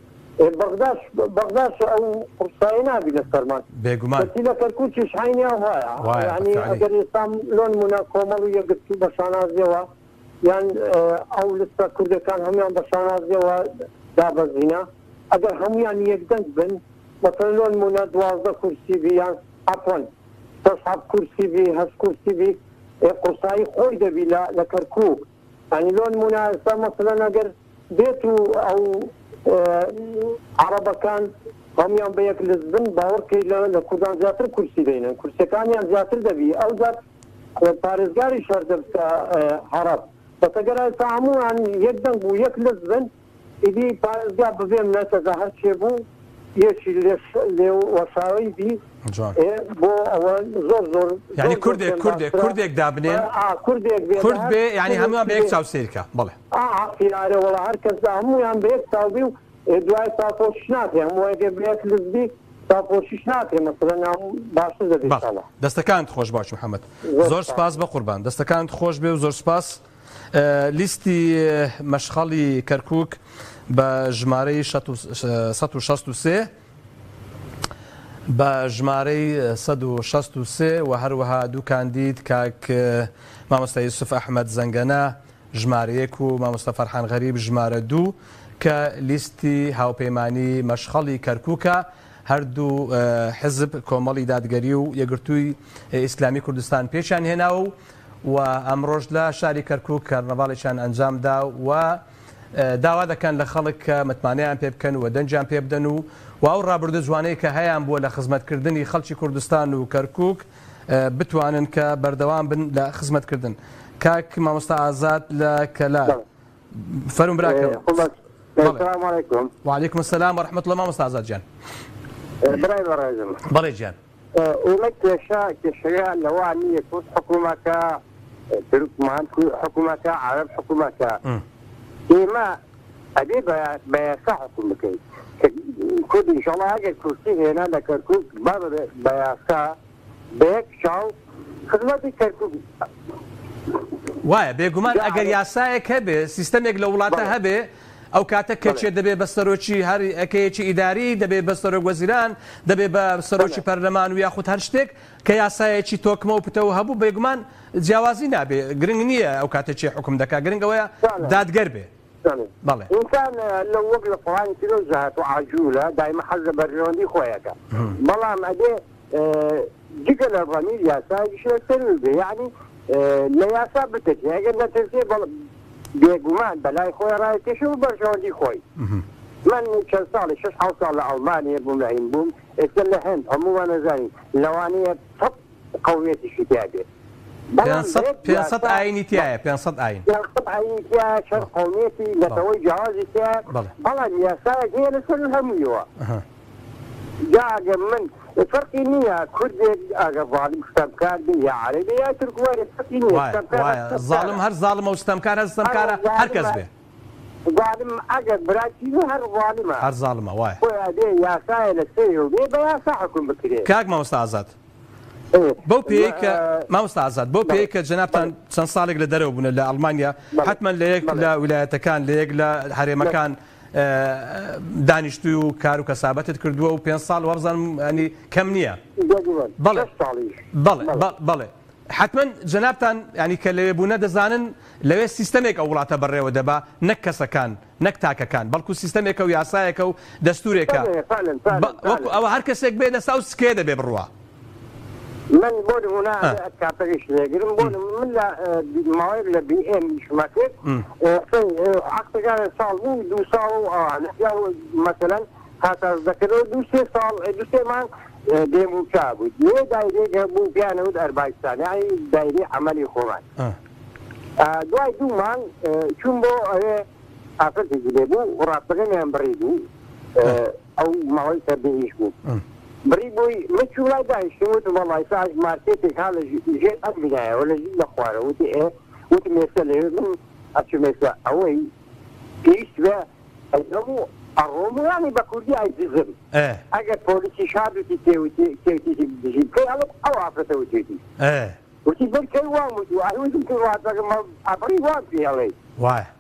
بەغداش بەغداش ئەو قورسایی نابی لەسەرمان بێگومان کەچی لە کەرکوکیش عەینی ئەو هایە وایە یانی بەفعلی. ئەگەر ئێستا لۆ نموونە کۆمەڵ و یەکگرتوو بە شانازیەوە یان ئەو لستە کوردەکان هەموویان بە شانازیەوە دابەزینە ئەگەر هەموویان یەکدەنگ بن مەسەلەن لۆ نموونە 12 کورسی بی یان عەفوەن شەش حەفت کورسی بی هەشت کورسی بی ئێ قورسایی خۆی دەبی لە لە کەرکوک یانی لۆ نموونە ئێستا مەسەلەن ئەگەر بێت و ئەو عەڕەبەکان هەموویان بە یەک لست بن باوەڕ کەی لە لە کوردان زیاتر کورسی دەینن کورسیەکانیان زیاتر دەبی ئەوجار پارێزگاریش هەر دەبتە عەڕەب بەس ئەگەر ئێستا هەموویان یەک دەنگ و یەک لست بن ئیدی پارێزگا ببێ منەتەزا هەرچێ بوو یەکی لێش لێ وەشاوەی بی جوان. ئێ بۆ ئەوە زۆر زۆر یعنی زۆر زۆر کوردێک پێم کوردێک باشترە کوردێک دابنێن ئا کوردێک بێ لە کورد هەر بێ یعنی هەمووان کوردێکی بە یەک بێ چاو سەیر کە بەڵێ. ئا حەقی ئارێ وەڵا هەر کەس هەموویان بە یەک چاو بی و ئێ دوای چاوپۆشیش ناکرێ هەموو ئەگەر بە یەک لست بی چاوپۆشیش ناکرێ مەسەلەن هەموو باشتر دەبێ بەڵێ ئینشاڵا. دەستەکانت خۆش باوکی محمد زۆر زۆر سوپاس. سوپاس بەقوربان دەستەکانت خۆش بێ و زۆر سوپاس. لیستی مەشخەڵی کەرکوک بە ژمارەی 163 بە ژمارەی 163 و هەروەها دوو کاندید کاک مامۆستا یوسف ئەحمەد زەنگەنە ژمارە یەک و مامۆستا فەرحان غەریب ژمارە دوو کە لیستی هاوپەیمانی مەشخەڵی کەرکوکە هەردوو حزب کۆمەڵی دادگەری و یەکگرتووی ئیسلامی کوردستان پێکیان هێناوە و و ئەمڕۆش لە شاری کەرکوک کەرنەڤاڵێکیان ئەنجامدا و داوا دەکەن لە خەڵک کە متمانەیان پێ بکەن و دەنگیان پێ بدەن و و ئەو ڕابردوو جوانەی کە هەیان بووە لە خزمەتکردنی خەڵکی کوردستان و کەرکوک بتوانن کە بەردەوام بن لە خزمەتکردن. کاک مامۆستا ئازاد لە کەلار فەرموو براکەم. السلام علیکم. وعلیکم السلام و رحمة الله مامۆستا ئازاد گیان. برای بەڕێزم. بەڵێ گیان. ئێمە کێشە کێشەکە لەوە نییە کورد حکوومەکە تورکمان حکوومەکە عەرەب حکوومەکە ئێمە ئەبێ بە یاسا حکوم بکەین کە کورد ئینشاڵڵا ئەگەر کورسی هێنا لە کەرکووک با بە یاسا بە یەک چاو خزمەتی کەرکووک وایە بێگومان ئەگەر یاسایەک هەبێ سیستەمێک لە وڵاتە هەبێ ئەو کاتە کە کێ دەبێ بە سەرۆکی هەر یەکەیەکی ئیداری، دەبێ بە سەرۆک وەزیران، دەبێ بە سەرۆکی پەرلەمان و یاخود هەر شتێک کە یاسایەکی تۆکمە و پتەو هەبوو بێگومان جیاوازی نابێ، گرنگ نییە ئەو کاتە کێ حوکم دەکا گرنگ ئەوەیە دادگەر بێ. بەڵێ. ئینسان لە وەک لە قوڕانی پیرۆزدا هاتووە عەجولە دایمە حەز لە بەرژەوەندی خۆی ئەکا بەڵام ئەبێ جگە لە ضەمیر یاسایەکیش لەسەروی بێ یەعنی. لە یاسا بترسێ، ئەگەر نەترسێ بێگومان بەلای خۆی ڕایکێشێ و بەرژەوەندی خۆی. من چەند ساڵی شەش حەوت ساڵ لە ئەڵمانیە بووم لە هین بووم، ئێستا لە هند هەموومان ئەزانین لەوانەیە سەد قەومیەتیشی تیا بێت، بەڵام بە یەک 500 یاسا ئاینی تیایە، 500 ئاین. 500 ئاینی تیایە، چەند قەومیەتی نەتەوەی جیاوازی تیایە، بەڵام یاسایەک هەیە لەسەر هەموویەوە. جا ئەگەر من فەرقی نییە کوردێک ئەگەر زاڵم ستەمکار بێ یا عەرەبی یا تورکمانی فەرقی نییە وایە ستەمکار هەر وایە زاڵم ستەمکارە هەر زاڵمە و ستەمکار هەر ئەرێ ستەمکارە هەر کەس زاڵمە بێ. زاڵم ئەگەر براتی بێ هەر زاڵمە هەر زاڵمە وایە. بۆیە ئەبێ یاسایە لە سەرێ و بێ بە یاسا حوکم بکرێ. کاک مامۆستا ئازاد ئێ بەو پێیەی کە مامۆستا ئازاد بەو بەڵێ پێیەی کە جەنابتان بەڵێ چەند ساڵێک لە دەرەوە بوونە لە ئەڵمانیا بەڵێ حەتمەن لە یەک بەڵێ لە ویلایەتەکان لە یەک لە هەرێمەکان دانیشتووی و کار و کەسابەتت کردووە و پێنج ساڵ وابزانم ینی کەم نییە. بەڵێ بەڵێ بەڵێ حتمما جەنابتان ینی کە لەوێ بوونە دەزانن لەوێ سیستەمێک ئەو وڵاتە بەڕێوە دەبا نەک کەسەکان نەک تاکەکان بەڵکو سیستەمێکە و یاسایەکە و دەستورێکە وەکو ئەوە هەر کەسێک بێ لەسا و سکێ دەبێ بڕوا. من بۆ نمونە کاتەکەش لێگرم بۆ من لە ماوەیەک لە بی ئێم ئیشمە کرد عەقدەکان ساڵ بوو دوو ساڵ و ئەوانە یا مەسەلەن قاچاخ دەکردەوە دوو سێ ساڵ دوو سێ مانگ بێ مووچە بوویت لێ دایرەیەک هەبوو پێیان وت ئەربایستان یانی دایرەی عەمەلی خۆمان دوای دوو مانگ چووم بۆ ئەوێ ئافرەتێکی لێ بوو ڕاستەکەمیان بڕی بوو ئەو ماوەی کە بێ ئیش بوو بڕی بووی من چووم لای دانیشتم وتم وەڵا ئیستا ئەش مارکێتێک ها لە ژێر ئەم بینایەوە لە ژیر لە خوارەوە وتی ئێ وتم ئێستا لەوێ من ئەچم ئێستا ئەوەی پێویست بێ ئەیکەم و ئەڕۆم و یانی بە کوردی ئەیدزم ئەگەر پۆلیسیش هات وتی کێ وتی کێ وتیتی دزی بکەی ئەڵێم ئەو ئافرەتە وتیتی وتی من کەی وام وتووە ئەی وتم تۆ ڕاتەکەم ئەبڕی وام پێ ئەڵێی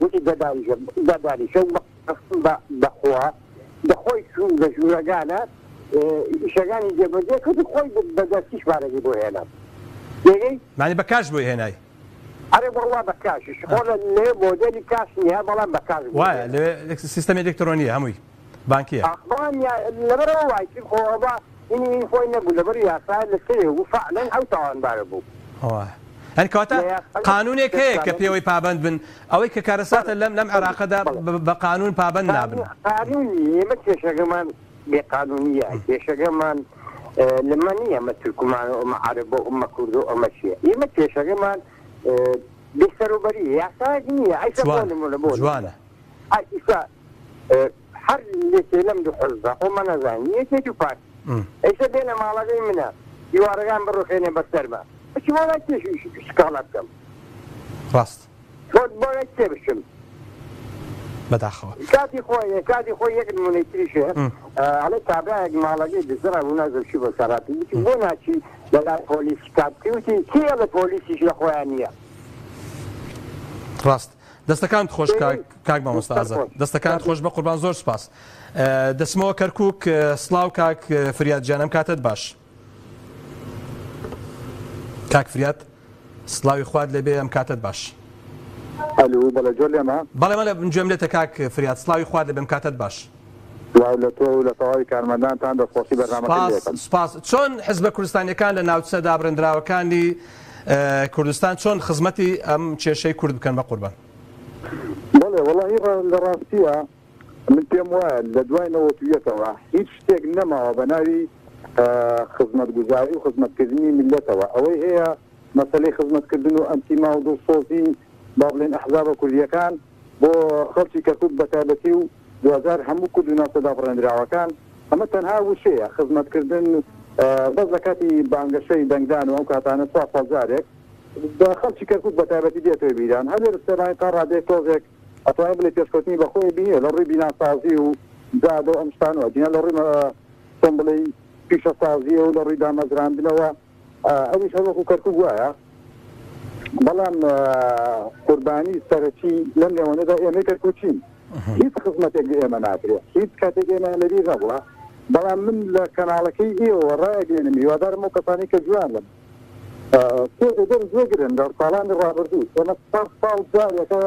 وتی دەدانیشە دەدانیشە قەسم بە بەخوا دە خۆی چوو لە ژوورەگانە ئیشەکانی جێبەجێ کرد و خۆی بە دەستیش پارەکەی بۆ هێنام تێگەی؟ مانی بە کاش بۆی هێنای؟ ئەرێ وەڵا بە کاشیش خۆ لە لەوێ مۆدێلی کاش نییە بەڵام بە کاش بۆی وایە هێنام. لەوێ سیستەمی ئەلکترۆنییە هەمووی بانکییە. ئاخ بەڵام یا لەبەرئەوە وای کرد خۆ ئەوە هینی هین خۆی نەبوو لەبەر یاسا لە سەرێ بوو فەعلەن ئەو تاوانبارە بوو. وایە. یانی کەواتە قانونێک هەیە کە پێوەی پابەند بن ئەوەی کە کارەساتە لەم لەم عێراقەدا بە قانون پابەند نابن. قانون ئێمە کێشەکەمان بێ قانونیە کێشەکەمان لەمە نییە ئەمە تورکمان و ئەمە عەرەب و ئەمە کورد و ئەمە چیە ئێمە کێشەکەمان بێ سەروبەری یاسایەک نییە ئەیسا بۆ نمونە بۆ جوانە ئەیسا هەر یەکێ لەم دوو حزبە خۆمان نەزانین یەکێتی و پارتی ئێستا بێنە ماڵەکەی منە دیوارەکان بڕوخێنێ بەسەرما بچم بۆ لای کێ سکاڵا بکەم؟ ڕاست. بۆ بۆ لای کێ بچم؟ بەداخەوە. کاتی خۆی کاتی خۆی یەک نمونەی تریش هەیە ئەڵێ کابرایەک ماڵەکەی دزرا بوو نازم چی بۆ سەراتی وتی بۆ ناچی لەلای پۆلیس شکات بکەی وتی کێ ئەڵێ پۆلیسیش لە خۆیان نییە؟ ڕاست. دەستەکانت خۆش کاک کاک مامۆستا ئازاد دەستەکانت خۆش بە قوربان زۆر سپاس دەچمەوە کەرکک سڵاو کاک فریاد گیان ئەم کاتت باش کاک فریاد سڵاوی خوات لێبێ ئەم کاتت باش ئەلو بەڵێ جۆر لێمە بەڵێ مەلە گوێم لێتە کاک فریاد سڵاوی خوات لێبێ ئەم کاتت باش سڵاو لە تۆ و لە تەواوی کارمەندانتان دەستخۆشی بەرنامەکەت لێ ئەکەم. سوپاس چۆن حزبە کوردستانیەکان لە ناوچە دابڕێندراوەکانی کوردستان چۆن خزمەتی ئەم کێشەی کورد بکەن بەقوربان؟ بەڵێ وەڵاهی لە ڕاستیە من پێم وایە لە دوای 91ەوە هیچ شتێک نەماوە بە ناوی خزمەتگوزاری و خزمەتکردنی میللەتەوە ئەوەی هەیە مەسەلەی خزمەتکردن و ئەنتیما و دڵسۆزی با بڵێین ئەحزابە کوردیەکان بۆ خەڵکی کەرکوک بەتایبەتی و دواجار هەموو کورد و ناوچە دابڕێنراوەکان، ئەمە تەنها وشەیە، خزمەتکردن بەس لە کاتی بانگەشەی دەنگدان و ئەو کاتانە چوار ساڵ جارێک بە خەڵکی کەرکوک بەتایبەتی دێتەوە بیران. هەولێر و سلێمانی تا ڕادەیەک تۆزێک ئەتوانین بڵێین پێشکەوتنی بەخۆی بینیوە لە ڕووی بیناسازی و جادە و ئەم شتانەوە، ئەگینا لە ڕووی چۆن بڵێی پیشەسازییەوە و لە ڕووی دامەزراندنەوە ئەویش هەر وەکو کەرکوک وایە، بەڵام قوربانی سەرەکی لەم نێوەندەدا ئێمەی کەرکوکین، هیچ خزمەتێک بە ئێمە ناکرێت، هیچ کاتێک ئێمەیان لەبیر نەبووە، بەڵام من لە کەناڵەکەی ئێوەوە ڕایەگەیەنم هیوادارم ئەو کەسانەی کە گوێیان لەم تۆزێ دەرس وەگرن لە ساڵانی ڕابردوو ئێمە چوار ساڵ جارێکە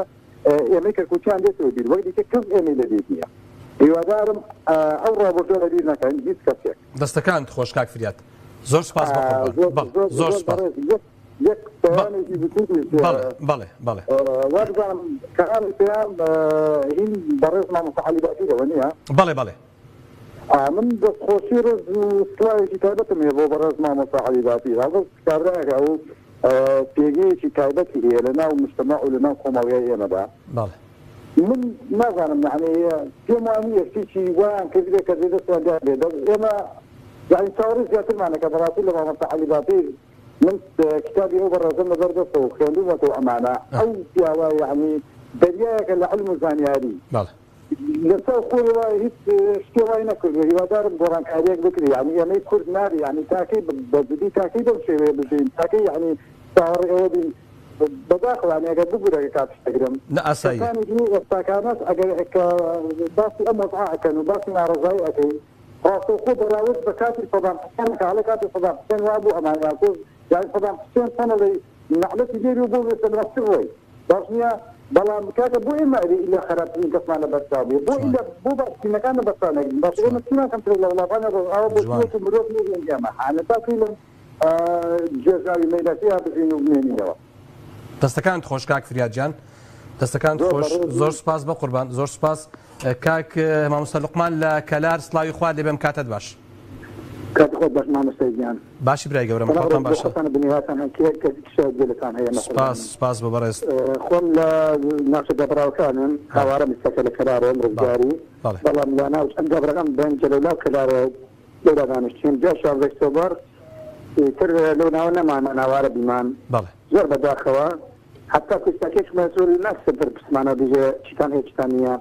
ئێمەی کەرکوکیان دێتەوە بیر وەک دیکە کەس ئێمەی لەبیر نییە هیوادارم ئەو ڕابردووە لەبیر نەکەن هیچ کەسێک. دەستەکانت خۆش کاک فریاد زۆر سوپاس بەقوربان بەڵێ زۆر سوپاس. یەک پەیامێکی بچووکیش بەڵێ بەڵێ بەڵێ. وابزانم کەناڵی پەیام هین بەڕێز مامۆستا عەلی باپیرەوە نییە؟ بەڵێ بەڵێ. من دەستخۆشی ڕێز و سڵاوێکی تایبەتم هەیە بۆ بەڕێز مامۆستا عەلی باپیر هەڵبەت کابرایەکە ئەو پێگەیەکی تایبەتی هەیە لە ناو مجتەمەع و لە ناو کۆمەڵگای ئێمەدا. بەڵێ. من نازانم یەعنی پێم وا نییە شتێکی وایان کردبێ کە جێ دەستیان دیار بێ بەس ئێمە یەعنی چاوەڕێی زیاترمان ئەکا بەڕاستی لە مامۆستا عەلی باپیر من کتابی ئەو بەڕێزەم لەبەر دەستە و خوێندوومەتەوە ئەمانە ئەو پیاوە یەعنی دەریایەکە لە عیلم و زانیاری بەڵێ. لەسەر خۆیەوە هیچ شتێ وای نەکردووە هیوادارم گۆڕانکاریەک بکرێ یەعنی ئێمەی کورد نابێ یەعنی تاکەی بە جدی تاکەی بەم شێوەیە بژین تاکەی یەعنی چاوەڕێ ئەوە بین بەداخەوە یەعنی ئەگەر ببورە کە کاتت دەگرم نە ئاساییە. کەسانی دی ئێستاکانەش ئەگەر کە باسی ئەم وەزعە ئەکەن و باسی ناڕەزایی ئەکەی ڕاستەوخۆ بەراورد بە کاتی سەدام حوسێن ئەکا ئەڵێ کاتی سەدام حوسێن وابوو ئەمانەیان کوشت یانی سەدام حوسێن چەند ئەڵێی نەعلەتی لێ بێ و بۆ بێتە مەسجد ڕۆی باش نییە بەڵام کاکە بۆ ئێمە ئەبێ ئیلا خەراپترین کەسمان لە بەرچاو بێ بۆ ئیلا بۆ باشترینەکان لە بەرچاو نەگرین باشە ئێمە چیمان کەمترە لە وڵاتانی ڕۆژئاوا بۆ جوان. وەکو مرۆڤ نەژین ئێمە حانە تا کەی لەم گێژاوی مەینەتییا بژین و بمێنینەوە. دەستەکانت خۆش کاک فریاد گیان دەستەکانت زۆر خۆش بەڕێزی. زۆر سپاس بەقوربان زۆر سپاس کاک مامۆستا لوقمان لە کەلار سڵاوی خوات لێبێم کاتت باش. کاتی خۆت باش مامۆستای گیان. باشی برای گەورەم سڵاو خۆتان ڕێز بۆ باشە. خۆتان و بنیاتان هەر کێ کەسی کشایەت گەلتان هەیە سپاس مەقوربانم. سپاس بۆ بەڕێزت. خۆم لە ناوچە دابڕاوەکانم بەڵێ ئاوارەم ئیستاکە لە کەلارم بەڵێ ڕزگاری بەڵێ. بەڵام لە ناو ئەم دابڕەکەم بەن جەلەولا و کەلارە لەولا دانیشتین دوای 16 ئۆکتۆبەر ئیتر لەو ناوە نەمامان ئاوارە بیمان بەڵێ. زۆر بەداخەوە حەتا کوردستاکەیش مەسئول ناچتە بەر پرسمانەوە بیژێ چیتان هەیە چیتان نییە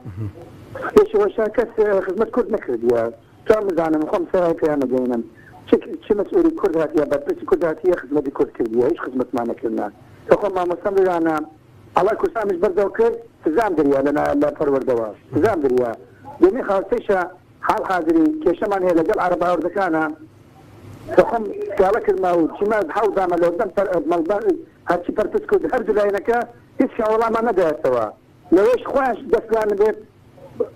پێش ئەوەشا کەس خزمەت کورد نەکردیە چۆن بزانم خۆم سەرای پێیان نەگەینم چ چ مەسئولی کورد هاتیە بەرپرسی کورد هاتیە خزمەتی کورد کردیە هیچ خزمەتمان نەکردنە کە خۆم مامۆستام لێرانە ئاڵای کوردستانمیش بەرزەو کرد سزام دریا لە لە پەروەردەوە سزام دریا دومی خاڵسەیشە حاڵ حازری کێشەمان هەیە لەگەڵ عەرەبە هاوردەکانە کە خۆم سکاڵە کردمە و چیمە هەوڵ دامە لەوەردەم پەر مەڵبەند هەرچی پەرپرس کرد هەردوو لایەنەکە هیچکیان وەڵامان نەدایەتەوە لەوەیش خۆیان دەستیان بێت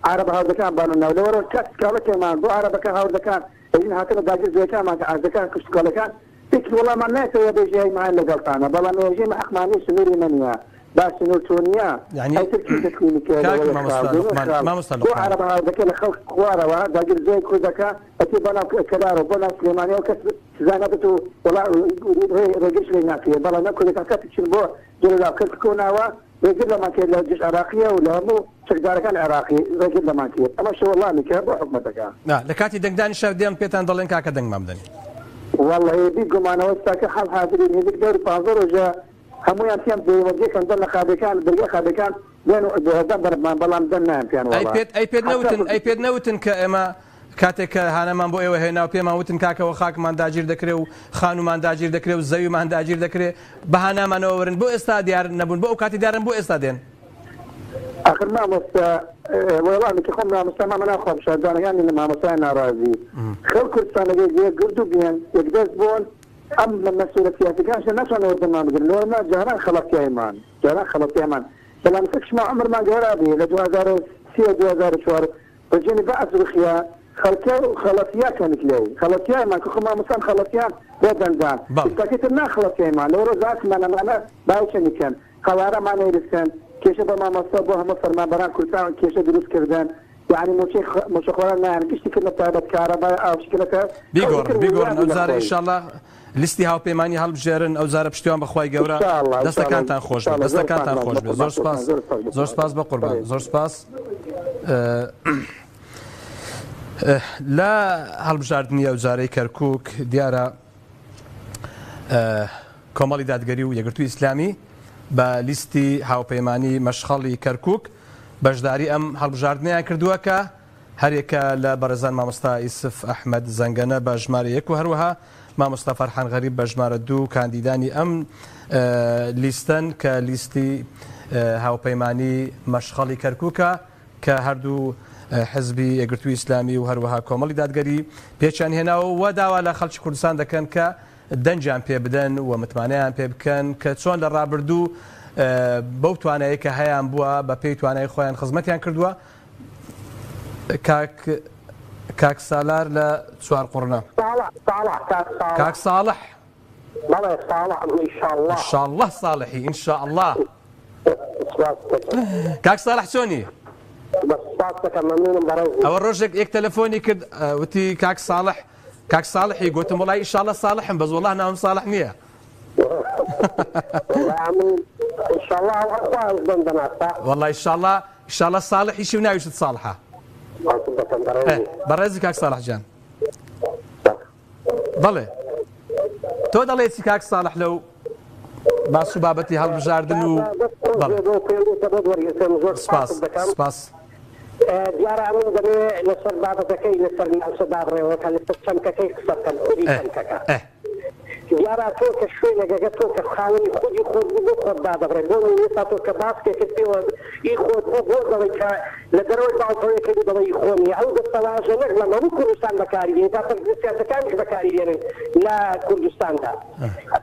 عارەبە هاوردەکان بانە ناو لەوەرەوە کات سکاڵە کەمان بۆ عارەبەکە هاوردەکان ئەین هاتنە داگیر زەویەکانمان کە ئاردەکان کشتوکاڵەکان یەکی وەڵامان نایەتەوە بێژێ ئەی مایە لەگەڵتانە بەڵام ئێژێ مە حەقمان نیە سنوری مە نیە با سنور تۆ نیە یعنی ئەی تر کی تەکوینی کە کاک لەوەیە مامۆستا خاڵ دێنێ لوقمان خاڵ مامۆستا بۆ لوقمان عەرەبە هاوردەکە لە خەڵک خوارەوە داگیر زەوی کوردەکە ئەچێ بۆ ناو کەلارەوە بۆ ناو سلێمانیەوە کەس سزا نادات و وەڵا ڕێگریش لێ ناکرێ بەڵام نە کوردەکان کاتێک چون بۆ جەلەلاو کەرکوک و ناوە ڕێگر لەمان کرد لە جیش عێراقیە و لە هەموو چەکدارەکان عێراقی ڕێگر لەمان کرد ئەمەش وەڵامی کە بۆ حکومەتەکە. نا لە کاتی دەنگدانیشا دێن پێتان دەڵێن کاکە دەنگمان بدەنێ. وەڵڵەهی بی گومانەوە ئێستاکە حاڵ حازری نزیک دەوری 15 ڕۆژە هەموویان پێم پەیوەندی کەن دەن لە قادەکان دەرگای قادەکان دێن و دەن بەرمان بەڵام دەن نایەن پێیان ئەی وەڵا پێت ئەی پێت حەتا نەوتن ئەی پێت نەوتن کە ئێمە کاتێک کە هانامان بۆ ئێوە هێنا و پێمان وتن کاکەوە خاکمان داگیر دەکرێ و خانوومان داگیر دەکرێ و زەویمان داگیر دەکرێ بە هانامانەوە وەرن بۆ ئێستا دیار نەبوون بۆ ئەو کاتی دیارن بۆ ئێستا دێن؟ ئاخر مامۆستا وەڵامێکی خۆم مامۆستا مامە ناخوا پیشاندانەکانی لە مامۆستای ناڕازی خەڵک کوردستانەکەی یەکگرتوو بێن یەکدەست بوون ئەم مەسئولە سیاسیەکانش ناتوانن وەردەمان بگرن لەوەرنا جاران خەڵەتیایمان جاران خەڵەتیامان بەڵام ئێستا کشما عومرمان گەورا بێ لە 2003 و 2004 ڕژێمی بەعس ڕوخیا خەڵکە و خەڵەتیا کەنک لێی خەڵەتیایمان کە خۆ مامۆستان خەڵەتیان بۆ دەنگدان بەڵێ. ئێستاکەی تر ناخەڵەتیایمان لەوەڕۆ زاتمان ئەمانە بای چەنی کەن قەوارەمان نەیرسن کێشە بۆ مامۆستا بۆ هەموو فەرمانبەران کوردستان کێشە دروست کردن یەعنی موچەی موچەخۆران نایەن گشتی کردنە تایبەت کارەبای ئاو شکلەکە خەڵکی بیگۆڕن تر بیگۆڕن وریابی لە ئەوجارە خۆی. ئیشاڵا لیستی هاوپەیمانی هەڵبژێرن ئەوجارە پشتیوان بەخوای گەورە ان شاء الله ان شاء الله دەستەکانتان ان خۆش شاء بێت الله زۆر دەستەکانتان سپاس خۆش بێت بەقوربان زۆر سپاس زۆر سپاس بۆ زۆر سپاس بەقوربان بەڵێ. زۆر سپاس لە هەڵبژاردنی ئەوجارەی کەرکک دیارە کۆمەڵی دادگەری و یەکگرتووی ئیسلامی بە لیستی هاوپەیمانی مەشخەڵی کەرکک بەشداری ئەم هەڵبژاردنیان کردووە کە هەریەکە لە بەڕێزان مامۆستا ئیسف ئەحمەد زەنگەنە بە ژمارە یەک و هەروەها مامۆستا فەرحان غەریب بە ژمارە دوو کاندیدانی ئەم لیستەن کە لیستی هاوپەیمانی مەشخەڵی کەرکوکە کە هەردوو حزبی یەکگرتووی ئیسلامی و هەروەها کۆمەڵی دادگەری پێکیان هێناوە و داوا لە خەڵکی کوردستان دەکەن کە دەنگیان پێ بدەن و متمانەیان پێ بکەن کە چۆن لە ڕابردوو بەو توانایەی کە هەیان بووە بە پێی توانای خۆیان خزمەتیان کردووە. کاک کاک سالار لە چوارقوڕنە. ساڵح ساڵح کاک ساڵح. کاک ساڵح. بەڵێ ساڵحم ان شاء اللە. ان شاء اللە ساڵحی ان شاء اللە. سپاست دەکەم. کاک ساڵح چۆنی؟ بەس سپاست دەکەم مەمنونم بەڕێزی. ئەوە ڕۆژێک یەک تەلەفۆنی کرد وتی کاک ساڵح کاک ساڵحی گوتم وەڵای ان شاء اللە ساڵحم بەس وەڵا ناوم ساڵح نییە. وەڵا ئەمن ان شاء اللە ئەو خوا بم دەناسا. وەڵا ان شاء اللە ان شاء اللە ساڵحیشی و ناویشت ساڵحە. سپاست دەکەم بەڕێزی. بەڕێزی کاک ساڵح گیان. بەڵێ تۆ دەڵێ چی کاک ساڵح لەو باس و بابەتی هەڵبژاردن و سپاس سپاس. دیارە ئەمن دەمێ لەسەر بابەتەکەی لەسەر ناوچە دابڕێوەکە لەسەر چەمکەکەی قسە بکەم خودی چەمکەکە. دیارە تۆ کە شوێنێکەکە تۆ کە خاوەنی خودی خۆت بوو بۆ خۆت دادەبڕێ بۆ نموونە ئێستا تۆ کە باسکێکت پێوە ئی خۆت بوو بۆ دەڵێی کە لە دەرەوەی باڵتۆیەکەی بوو دەڵێی ئی خۆم نییە ئەو دەستەواژە نەک لە هەموو کوردستان بەکاری دێنن تا حزبە سیاسەکانیش بەکاری دێنن لە کوردستاندا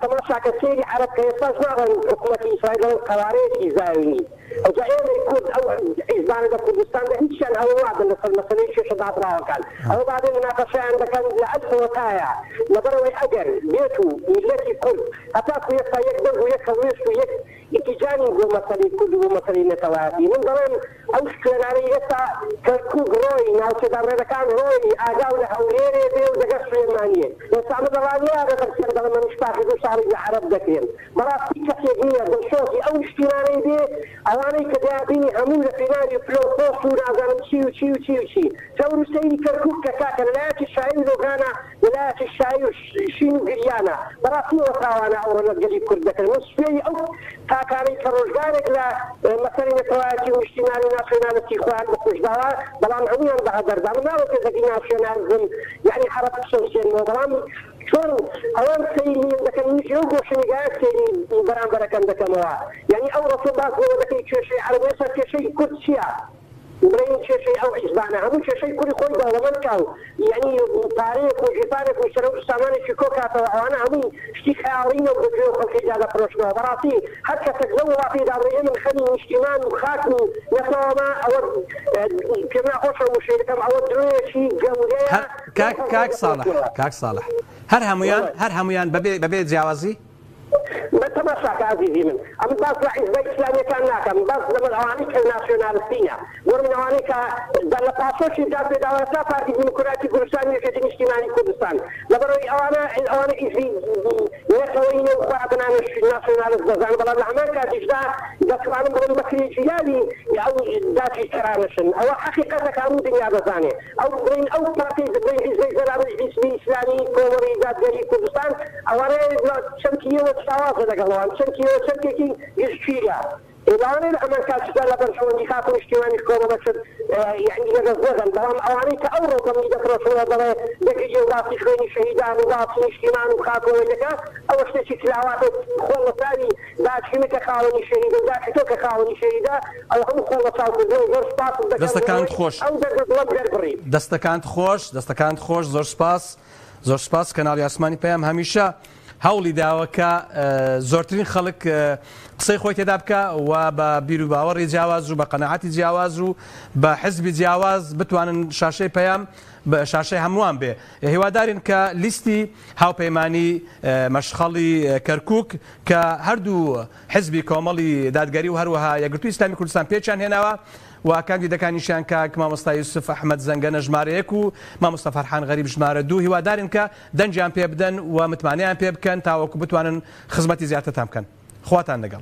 تەماشاکە سەیری عەرەب کە ئێستاش ناڵێن حکوومەتی ئیسرائیل دەڵێن قەوارەیەکی زایۆنی ئەوجا ئێمەی کورد ئەو حیزبانە لە کوردستاندا هیچیان ئەوە وابن لەسەر مەسەلەی کێشە دابڕاوەکان ئەوە بابێ مناقەشەیان دەکەن لە ئەلفەوە تایە لەبەرئەوەی ئەگەر بێت و میللەتی کورد هەتاکو ئێستا یەک دەنگ و یەک هەڵوێست و یەک ئیتیجانی بۆ مەسەلەی کورد و بۆ مەسەلەی نەتەوایەتی من دەڵێم ئەو شوێنانەی ئێستا کەرکوک ڕۆی ناوچە دابڕێنەکان ڕۆی ئاگاو لە هەولێرێ بێ و دەگەر سلێمانیێ ئێستا من لە ڕانیە دەترسێم دەڵێم منیش پاش دوو ساڵی لە عەرەب دەکرێم بەڕاستی کەسێک نییە دڵسۆزی ئەو نیشتیمانەی بێ، ئەوانەی کە دەیانبینی هەموو لە پێناوی پلە و پۆست و نازانم چی و چی و چی و چی. تەور و سەیری کەرکوک کە کاکە لە لایەکی شایی و لۆغانە لە لایەکیش شایی و شین و گریانە. بەڕاستی ئەوە تاوانە ئەوڕۆ لە گەلی کورد دەکەن. من سوێی ئەو تاکانەی کە ڕۆژگارێک لە مەسەلەی نەتەوایەتی و نیشتیمانی و ناسیۆنالستی خۆیان بکوژداوە بەڵام هەموویان بە هەدەر دا. من ناڵێم تێزەکی ناسیۆنالزم یانی عەرەب بچەوسێنمەوە بەڵام چۆن ئەوان سەیری من دەکەن منیش لەو گۆشەنیگایە سەیری بەرامبەرەکەم دەکەمەوە یانی ئەوڕۆ تۆ باس لەوە دەکەی کێشەی عەرەب ئێستا کێشەی کورد چییە بڵێین کێشەی ئەو حیزبانە هەموو کێشەی کوری خۆی دەوڵەمەند کا و یانی پارەیەک و گیرفانێک و سەرەوت و سامانێکی کۆ کاتەوە ئەوانە هەمووی شتی خەیاڵینە و بە گوێ و خەڵکیدا دەفرۆشنەوە بەڕاستی هەر کەسێک لەو وڵاتەی دا بڵێ ئێمن خەمی نیشتیمان و خاک و نەتەوەمە ئەوە پێم ناخۆشە وشەی دەکەم ئەوە درۆیەکی گەورەیە هەر کاک کاک ساڵح کاک ساڵح هەر هەموویان هەر هەموویان بەبێ بەبێ جیاوازی؟ بە تەماشاکە ئازیزی من ئەمن باس لە حیزبە ئیسلامیەکان ناکەم باس لە من ئەوانەی کە ناسیۆنالستینە بۆ من ئەوانەی کە لە پاسۆکی دا پێداوە تا پارتی دیموکراتی کوردستان و یەکێتی نیشتیمانی کوردستان لەبەرئەوەی ئەوانە ئەوانە ئیزی نەتەوەیی نە و خۆیان بە ناسیۆنالست دەزانن بەڵام لە هەمان کاتیشدا دەتوانم بڵێم بەکرێگیراوی ئەو داگیرکەرانەشن ئەوە حەقیقەتە کە هەموو دنیا دەزانێ ئەو بڵێین ئەو پارتی بڵێین حیزبەی زەلامەی حیزبی ئیسلامی کۆمەڵی دادگەری کوردستان ئەوانە چەمکی ئێوە جیاوازە لەگەڵ ئەوان چەمکی ئێوە چەمکێکی گشتگیرە. لەوانەیە لە هەمان کاتیشدا لە بەرژەوەندی خاک و نیشتیمانیش کۆمەڵێک شت یەعنی لە دەست نەدەن، بەڵام ئەوانەی کە ئەو ڕەوتە منی دەفرۆشنەوە دەڵێ دەگریێ و باسی خوێنی شەهیدان و باسی نیشتیمان و خاک و ئەوەی دەکا ئەوە شتێکی تلاواتە و خۆڵ لە چاوی داکی من کە خاوەنی شەهیدە و داکی تۆ کە خاوەنی شەهیدە ئەوە هەموو خۆڵ لە چاو کردنە و زۆر سوپاست دەکەم بۆ دەستەکانت ئەوەی خۆش. ئەو دەردە دڵەم دەربڕی. دەستەکانت خۆش دەستەکانت خۆش زۆر سوپاس زۆر سوپاس کەناڵی ئاسمانی پەیام هەمیشە هەوڵی داوە کە زۆرترین خەڵک قسەی خۆی تێدا بکا و بە بیروباوەڕی جیاواز و بە قەناعەتی جیاواز و بە حزبی جیاواز بتوانن شاشەی پەیام شاشەی هەمووان بێ. هیوادارین کە لیستی هاوپەیمانی مەشخەڵی کەرکووک کە هەردوو حزبی کۆمەڵی دادگەری و هەروەها یەکگرتووی ئیسلامی کوردستان پێکیان هێناوە و کاندیدەکانیشیان کاک مامۆستا یوسف ئەحمەد زەنگەنە ژمارە یەک و مامۆستا فەرحان غەریب ژمارە دوو هیوادارین کە دەنگیان پێ بدەن و متمانەیان پێ بکەن تاوەکو بتوانن خزمەتی زیاترتان بکەن. خواتان لەگەڵ.